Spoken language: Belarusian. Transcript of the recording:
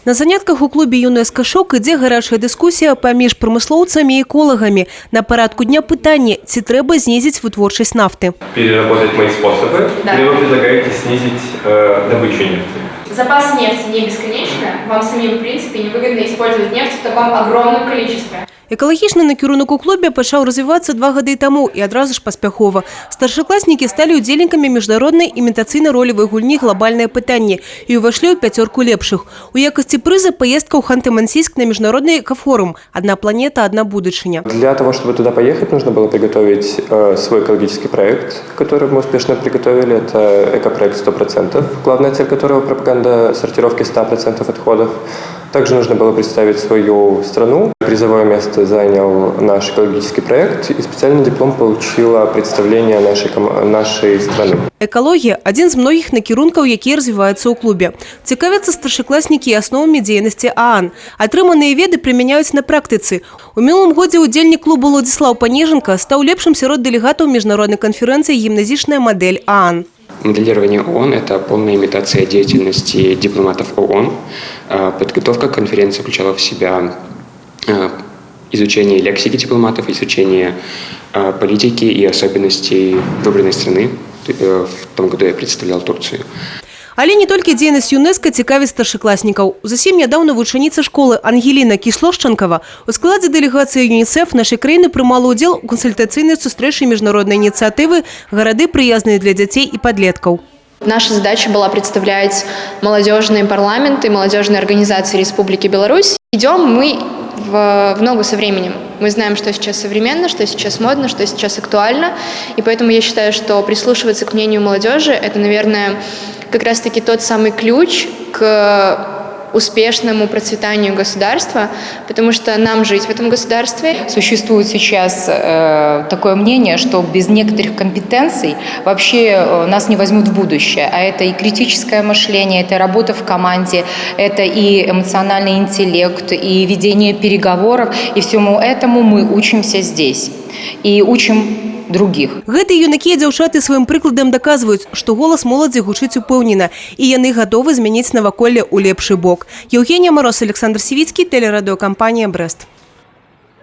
На занятках у клубе ЮНЕСКА «Шок» ідзе гарачая дыскусія паміж прамыслоўцамі і эколагамі. На парадку дня пытанне, ці трэба знізіць вытворчасць нафты. Переработать мои способы, Да. или вы предлагаете снизить добычу нефти? Запасы нефти не бесконечны. Вам самим, в принципе, невыгодно использовать нефть в таком огромном количестве. Экалагічны накірунак у клубе пачаў развівацца 2 гады таму і адразу ж паспяхова. Старшакласнікі сталі ўдзельнікамі міжнароднай імітацыйна-ролевай гульні «Глобальнае пытанне» і ўвайшлі ў пяцёрку лепшых. У якасці прыза паездка ў Ханты-Мансійск на міжнародны экафорум «Адна планета, адна будучыня». Для того, чтобы туда поехать, нужно было приготовить свой экологический проект, который мы успешно приготовили. Это экопроект 100%, главная цель которого – пропаганда сортировки 100% отходов. Также нужно было представить свою страну. Призовое место занял наш экологический проект, и специальный диплом получила представление нашей страны. Экалогія – адзін з многіх накірункаў, якія развіваюцца ў клубе. Цікавяцца старшакласнікі і асновамі дзейнасці ААН. Атрыманыя веды прымяняюць на практыцы. У мінулым годзе удзельнік клубу Уладзіслаў Панежанка стаў лепшым сярод дэлегатаў міжнароднай канферэнцыі «Гімназічная мадэль ААН». Моделирование ООН – это полная имитация деятельности дипломатов ООН. Подготовка к конференции включала в себя изучение лексики дипломатов, изучение политики и особенностей выбранной страны. В том году я представлял Турцию. Але не толькі дзейнасць ЮНЕСКА цікавіць старшакласнікаў. Зусім нядаўна вучаніца школы Ангеліна Кіслошчанкава у складзе дэлегацыі ЮНІСЕФ нашай краіны прымала ўдзел у кансультацыйнай сустрэчы міжнароднай ініцыятывы «Гарады, прыязныя для дзяцей і падлеткаў». Наша задача была представлять молодежные парламенты, молодежные организации Республики Беларусь. Идем мы в ногу со временем. Мы знаем, что сейчас современно, что сейчас модно, что сейчас актуально. И поэтому я считаю, что прислушиваться к мнению молодежи – это, наверное, как раз-таки тот самый ключ к успешному процветанию государства, потому что нам жить в этом государстве. Существует сейчас такое мнение, что без некоторых компетенций вообще нас не возьмут в будущее. А это и критическое мышление, это работа в команде, это и эмоциональный интеллект, и ведение переговоров. И всему этому мы учимся здесь. И учим других. Гэтыя юнакі і дзяўчаты сваім прыкладам даказваюць, што голас моладзі гучыць упэўнена, і яны гатовы змяніць наваколле ў лепшы бок. Яўгенія Мароз, Аляксандр Сівіцкі, тэлерадыёкампанія «Брэст».